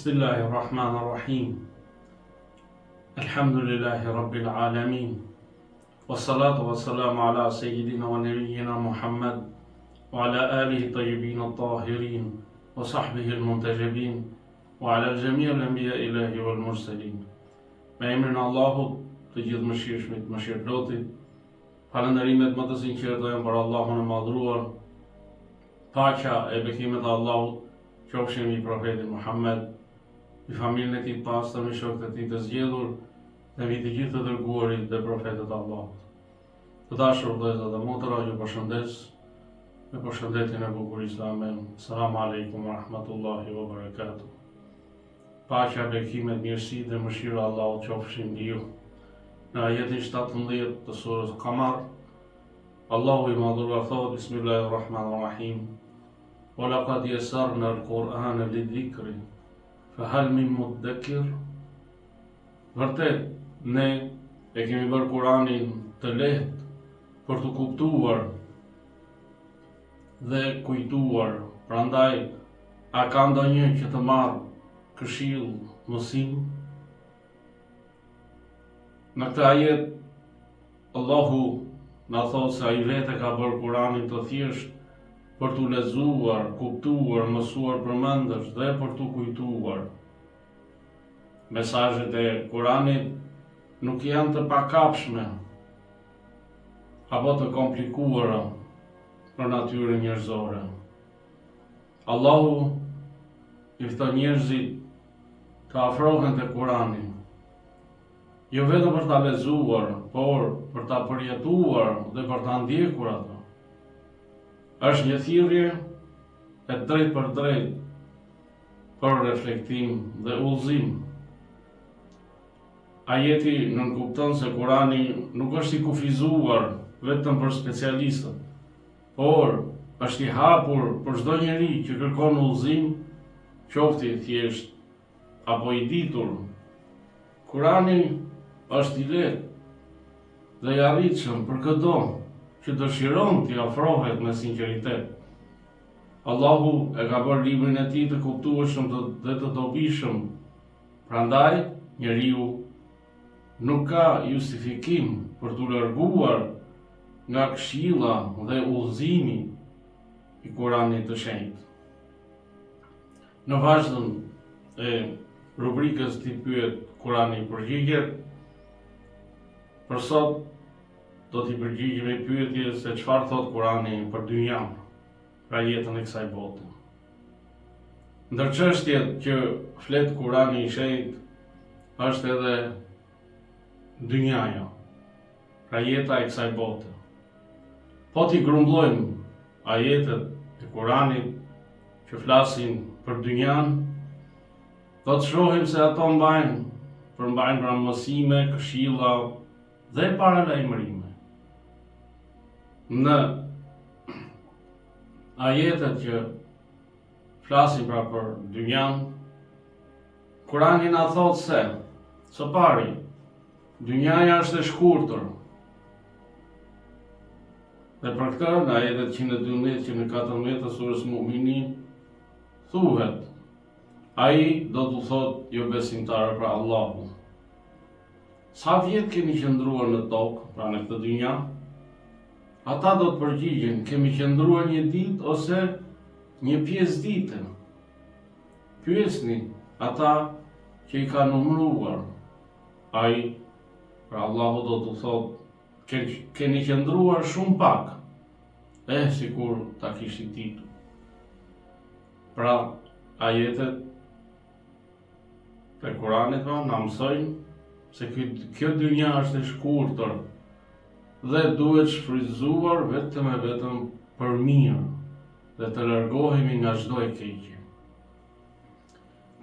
Bismillahi Rahman Rahim. Alhamdulillahi Rabbil Alamin. Wassalatu wassalamu ala sayyidina wa nabiyyina Muhammad wa ala alihi tayyibin at-tahirin wa sahbihi al-muntajabin wa ala jami' al-anbiya ilahi wal mursalin. Me emrin e Allahut, të gjithëmëshirshmit, mëshirëplotit, falënderimet më të sinqerta janë për Allahun e Madhëruar. Paqja e bekimet e Allahut qofshin mbi profetin Muhammed, mbi familjen e tij të pastër, mbi shokët e tij të zgjedhur dhe mbi të gjithë të dërguarit dhe profetët e Allahut. Të dashur vëllezër dhe motra, ju përshëndes me përshëndetjen e bukur islame. Selam aleikum wa rahmatullahi wa barakatuh. Paqja, bekimet, mirësitë dhe mëshira e Allahut qofshin mbi ju. Në ajetin 17 të surës Kamar, Allahu i Madhëruar thotë Bismillahirrahmanirrahim. Wa laqad yassarna al-Qur'ana lidh-dhikri, fa hal min muddakir? Vërtet, ne e kemi bërë Kur'anin të lehtë për t'u kuptuar dhe kujtuar. Prandaj, a ka ndonjë që të marrë këshillë, mësim? Në këtë ajet, Allahu na thotë se ai vetë e ka bërë Kuranin të thjeshtë për t'u lexuar, kuptuar, mësuar përmendësh dhe për t'u kujtuar. Mesazhet e Kuranit nuk janë të pakapshme apo të komplikuara për natyrën njerëzore. Allahu i fton njerëzit të afrohen te Kurani, jo vetëm për ta lexuar, por për ta përjetuar dhe për ta ndjekur atë. Është një thirrje e drejtpërdrejtë për reflektim dhe udhëzim. Ajeti nënkupton se Kurani nuk është i kufizuar vetëm për specialistët, por është i hapur për çdo njeri që kërkon udhëzim, qoftë i thjeshtë apo i ditur. Kurani është i lehtë dhe i arritshëm për këdo që dëshiron t'i afrohet me sinqeritet. Allahu e ka bërë librin e tij të kuptueshëm dhe të dobishëm, prandaj njeriu nuk ka justifikim për t'u larguar nga këshilla dhe udhëzimi i Kuranit të Shenjtë. Në vazhdën e rubrikës Ti pyet Kurani përgjigjet, për sot do t'i përgjigjemi pyetjes se çfarë thotë Kurani për dynjanë, pra jetën e kësaj bote. Ndër çështjet që flet Kurani i Shenjtë është edhe dynjaja, pra jeta e kësaj bote. Po t'i grumbullojmë ajetet e Kuranit që flasin për dynjanë, do të shohim se ato mbajnë, përmbajnë pra mësime, këshilla dhe paralajmërime. Në ajetet që flasin pra për dynjanë, Kurani na thotë se, së pari, dynjaja është e shkurtër, Dhe për këtë, në ajetet 112, 114 të surës Mu'minin, thuhet, ai do t'u thotë jobesimtarëve pra Allahu. Sa vjet keni qëndruar në tokë, pra në këtë dynja? Ata do të përgjigjen, kemi qëndruar një ditë ose një pjesë dite. Pyesni ata që i kanë numëruar. Ai, pra Allahu do t'u thotë, Keni qëndruar shumë pak, eh sikur ta kishit ditur. Pra, ajetet e Kuranit pra, na mësojnë se kjo dynja është e shkurtër dhe duhet shfrytëzuar vetëm e vetëm për mirë dhe të largohemi nga çdo e keqe.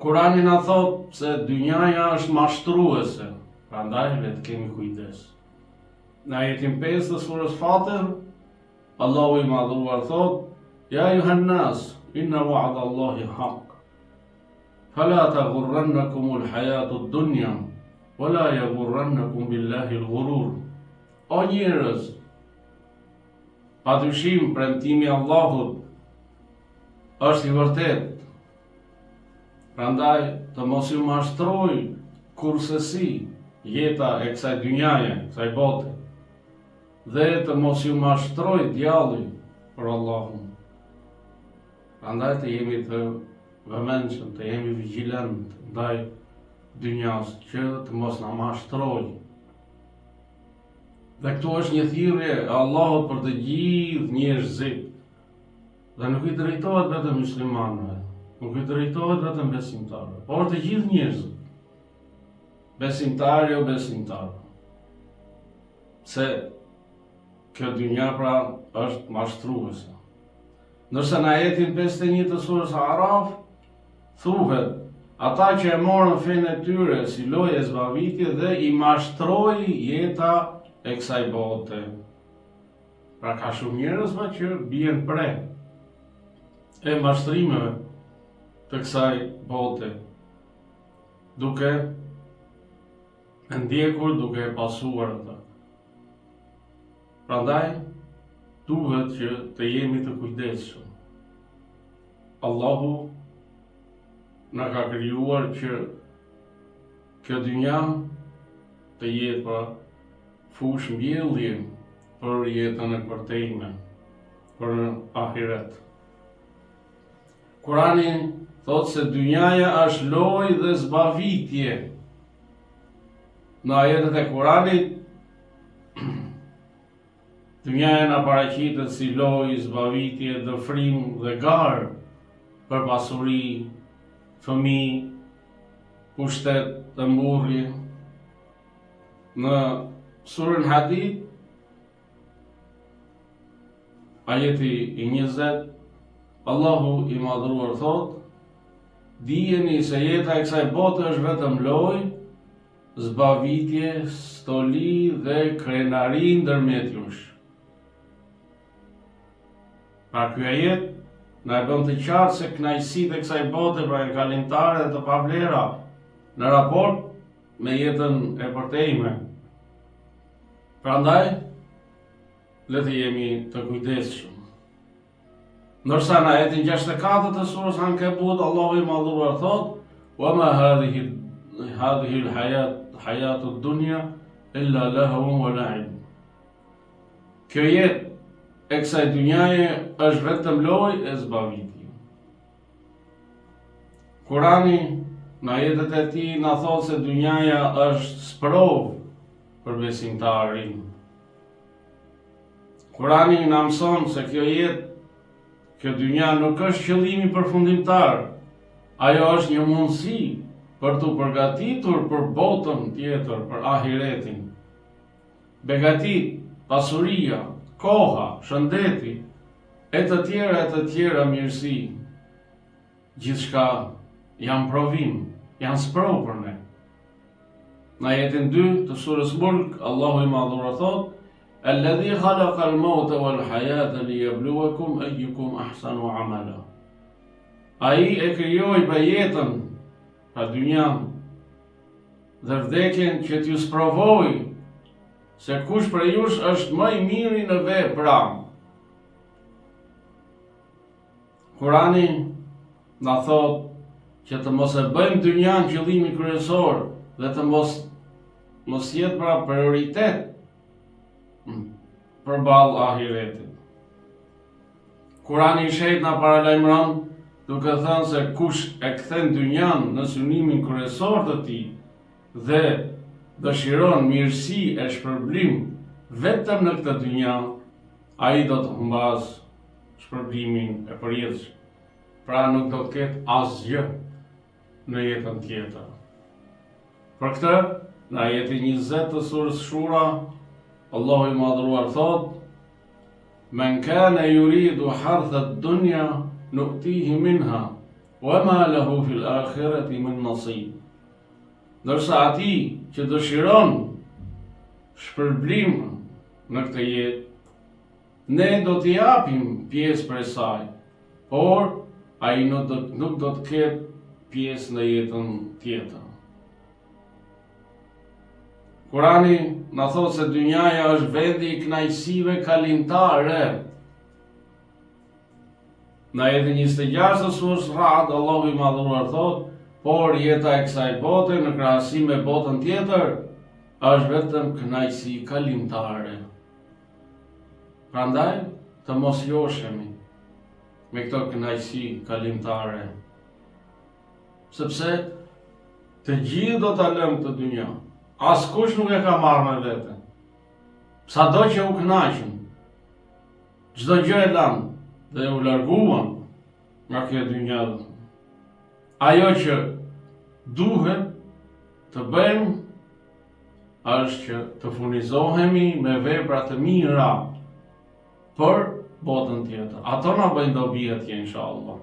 Kurani na thotë se dynjaja është mashtruese, prandaj le të kemi kujdes. Në ajetin 5 të surës Fatir, Allahu i madhëruar thotë: Ja ejuhan nas, inna wa'da Allahi haq. Fala taghurrannakum al-hayatu ad-dunya wa la yaghurrannakum billahi al-ghurur. O njerëz, padyshim premtimi i Allahut është i vërtetë. Prandaj të mos ju mashtrojë kurrsesi jeta e kësaj dynjaje, kësaj bote, dhe të mos ju mashtrojë djalli për Allahun. Prandaj të jemi të vëmendshëm, të jemi vigjilent ndaj dynjas që të mos na mashtrojë. Dhe këtu është një thirrje e Allahut për të gjithë njerëzit. Dhe nuk i drejtohet vetëm muslimanëve, nuk i drejtohet vetëm besimtarëve, por të gjithë njerëzit. Besimtarë, jo besimtarë. Se kjo dynja pra është mashtruese. Ndërsa në ajetin 51 të surës Araf, thuhet, ata që e morën fenë e tyre si lojë e zbavitje dhe i mashtroi jeta e kësaj bote. Pra ka shumë njerëz pra që bien pre e mashtrimeve të kësaj bote, duke e ndjekur, duke e pasuar atë. Prandaj, duhet që të jemi të kujdesshëm. Allahu na ka krijuar që kjo dynja të jetë pra fushë mbjellje për jetën e përtejme, për në ahiret. Kurani thotë se dynjaja është lojë dhe zbavitje. Në ajetet e Kuranit, dynjaja na paraqitet si lojë, zbavitje, dëfrim dhe garë për pasuri, fëmijë, pushtet dhe mburrje. Në surën Hadid, ajeti i 20, Allahu i madhëruar thotë, dijeni se jeta e kësaj bote është vetëm lojë, zbavitje, stoli dhe krenari ndërmjet jush. Pra ky ajet na e bën të qartë se kënaqësitë e kësaj bote pra janë kalimtare dhe të pavlera në raport me jetën e përtejme. Prandaj, le të jemi të kujdesshëm. Ndërsa në ajetin 64 të surës Ankebut, Allahu i madhëruar thotë, Wa ma hadhihi hadhihi al-hayat hayatu ad-dunya illa lahwun wa la'ib. Kjo jetë e kësaj dynjaje është vetëm lojë e zbavitje. Kurani në ajetet e tij na thotë se dynjaja është sprovë për besimtarin. Kurani na mëson se kjo jetë, kjo dynja nuk është qëllimi përfundimtar. Ajo është një mundësi për t'u përgatitur për botën tjetër, për ahiretin. Begatitë, pasuria, koha, shëndeti, e të tjera e të tjera mirësi, gjithçka janë provim, janë sprovë për ne. Në ajetin 2 të surës Mulk, Allahu i madhëruar thotë, Alladhi khalaqa al-mauta wal hayata liyabluwakum ayyukum ahsanu amala. Ai e krijoi pra jetën, pra dynjan dhe vdekjen që t'ju sprovojë se kush prej jush është më i miri në vepra. Kurani na thotë që të mos e bëjmë dynjan qëllimi kryesor dhe të mos mos jetë pra prioritet përballë ahiretit. Kurani i shenjtë na paralajmëron duke thënë se kush e kthen dynjan në synimin kryesor të tij dhe dëshiron mirësi e shpërblim vetëm në këtë dynja, ai do të humbasë shpërblimin e përjetshëm. Pra nuk do të ketë asgjë në jetën tjetër. Për këtë, në ajetin 20 të surës Shura, Allahu i madhëruar thotë, Men kane juridu hartha dunja, nutihi minha, wa ma lehu fil akhireti min nasib. Ndërsa atij që dëshiron shpërblim në këtë jetë, ne do t'i japim pjesë prej saj, por ai nuk do, nuk do të ketë pjesë në jetën tjetër. Kurani na thotë se dynjaja është vendi i kënaqësive kalimtare. Në ajetin 26 të surës Ra'd, Allahu i madhëruar thotë: Por jeta e kësaj bote në krahasim me botën tjetër është vetëm kënaqësi kalimtare. Prandaj të mos joshemi me këto kënaqësi kalimtare. Sepse të gjithë do ta lëmë këtë dynja. Askush nuk e ka marrë me vete. Sado që u kënaqën, çdo gjë e lanë dhe u larguan nga kjo dynja. Ajo që duhet të bëjmë është që të furnizohemi me vepra të mira për botën tjetër. Ato na bëjnë dobi atje inshallah.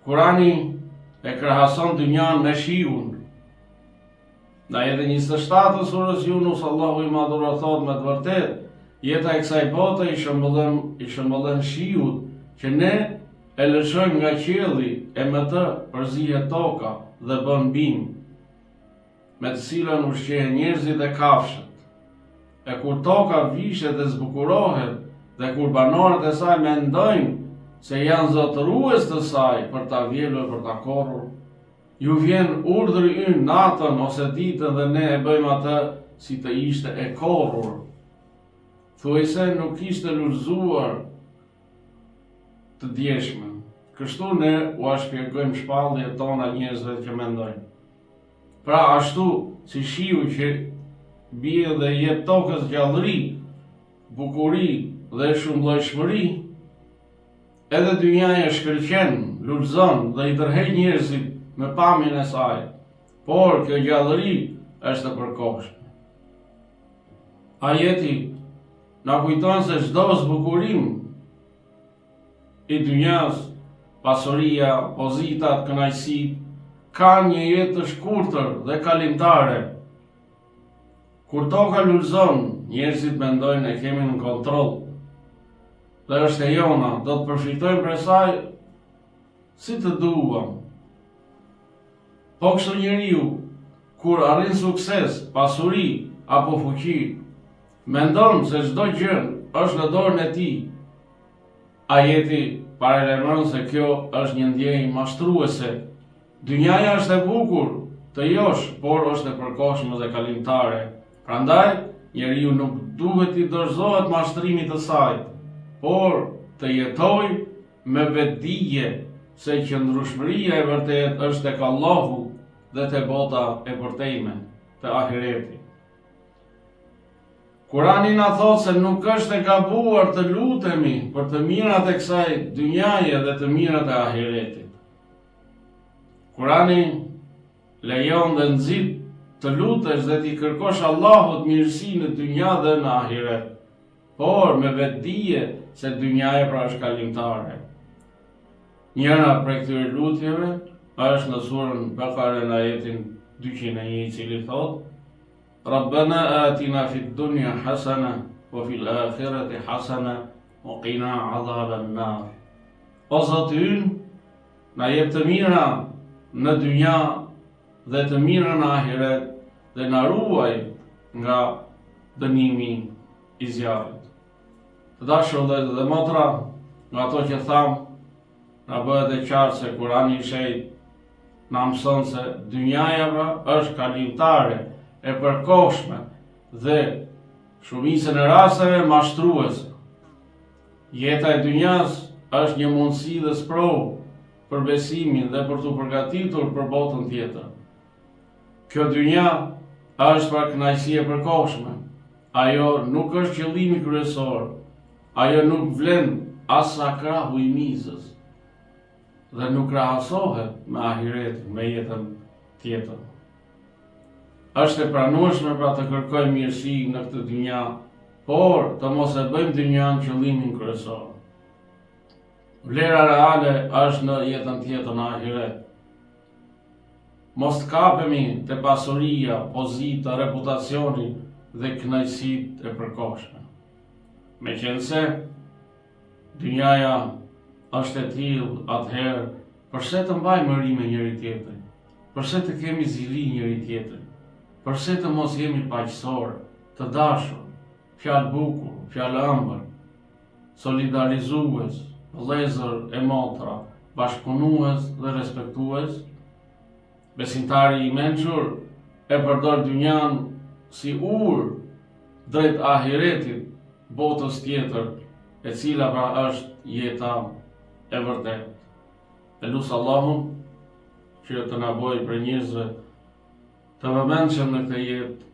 Kurani e krahason dynjanë me shiun. Në ajetin 27 të surës Junus, Allahu i madhëruar thotë me të vërtetë, jeta e kësaj bote i shëmbëllen, i shëmbëllen shiut, që ne e lëshojmë nga qielli e me të përzihet toka dhe bën bimë, me të cilën ushqehen njerëzit dhe kafshët. E kur toka vishet dhe zbukurohet dhe kur banorët e saj mendojnë se janë zotërues të saj për ta vjelur e për ta korrur, Ju vjen urdhri ynë natën ose ditën dhe ne e bëjmë atë si të ishte e korrur. Thuajse nuk kishte lulëzuar të djeshmen. Kështu ne ua shpjegojmë shpalljet tona njerëzve që mendojnë. Pra ashtu si shiu që bie dhe i jep tokës gjallëri, bukuri dhe shumëllojshmëri, Edhe dynjaja shkëlqen, lulëzon dhe i tërheq njerëzit me pamjen e saj, por kjo gjallëri është e përkohshme. Ajeti na kujton se çdo zbukurim i dynjas, pasuria, pozitat, kënaqësitë, kanë një jetë të shkurtër dhe kalimtare. Kur toka lulëzon, njerëzit mendojnë e kemi në kontroll dhe është e jona, do të përfitojmë prej saj si të duam. Po kështu njeriu, kur arrin sukses, pasuri apo fuqi, mendon se çdo gjë është në dorën e tij. Ajeti paralajmëron se kjo është një ndjenjë mashtruese Dynjaja është e bukur, të josh, por është e përkohshme dhe kalimtare. Prandaj, njeriu nuk duhet t'i dorëzohet mashtrimit të saj, por të jetojë me vetëdije se qëndrueshmëria e vërtetë është tek Allahu dhe te bota e përtejme, te ahireti. Kurani na thotë se nuk është e gabuar të lutemi për të mirat e kësaj dynjaje dhe të mirat e ahiretit. Kurani lejon dhe nxit të lutesh dhe t'i kërkosh Allahut mirësi në dynja dhe në ahiret, por me vetëdije se dynjaja pra është kalimtare. Njëra prej këtyre lutjeve është në surën Bekare në ajetin 201 i cili thotë Rabbena atina fid dunya hasana wa fil akhirati hasana wa qina adhaban nar. O Zoti ynë, na jep të mira në dynja dhe të mira në ahiret dhe na ruaj nga dënimi i zjarrit. Të dashur vëllezër dhe motra, nga ato që thamë, na bëhet e qartë se Kurani i Shenjtë na mëson se dynjaja pra është kalimtare, e përkohshme dhe shumicën e rasteve mashtruese. Jeta e dynjas është një mundësi dhe sprovë për besimin dhe për t'u përgatitur për botën tjetër. Kjo dynja është pra kënaqësi e përkohshme. Ajo nuk është qëllimi kryesor. Ajo nuk vlen as sa krahu i mizës dhe nuk krahasohet me ahiretin, me jetën tjetër. Është e pranueshme pra të kërkojmë mirësi në këtë dynja, por të mos e bëjmë dynjanë qëllimin kryesor. Vlera reale është në jetën tjetër në ahiret. Mos të kapemi te pasuria, pozita, reputacioni dhe kënaqësitë e përkohshme. Meqenëse Dynjaja është e tillë, atëherë përse të mbajmë mëri me njëri-tjetrin? Përse të kemi zili njëri-tjetrin? Përse të mos jemi paqësorë, të dashur, fjalë bukur, fjalë ëmbël, solidarizues, vëllezër e motra, bashkëpunues dhe respektues? Besimtari i mençur e përdor dynjanë si urë drejt ahiretit, botës tjetër, e cila pra është jeta e vërtetë. E lus Allahun që të na bëjë prej njerëzve të vëmendshëm në këtë jetë,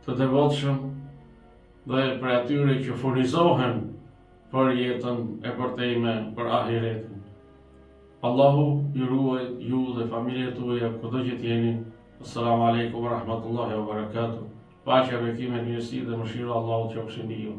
të devotshëm dhe prej atyre që furnizohen për jetën e përtejme, për ahiretin. Allahu ju ruajt ju dhe familjet tuaja kudo që të jeni. Assalamu alaikum wa rahmatullahi wa barakatuh. Paqja, bekimet, mirësitë dhe mëshira e Allahut qofshin mbi ju.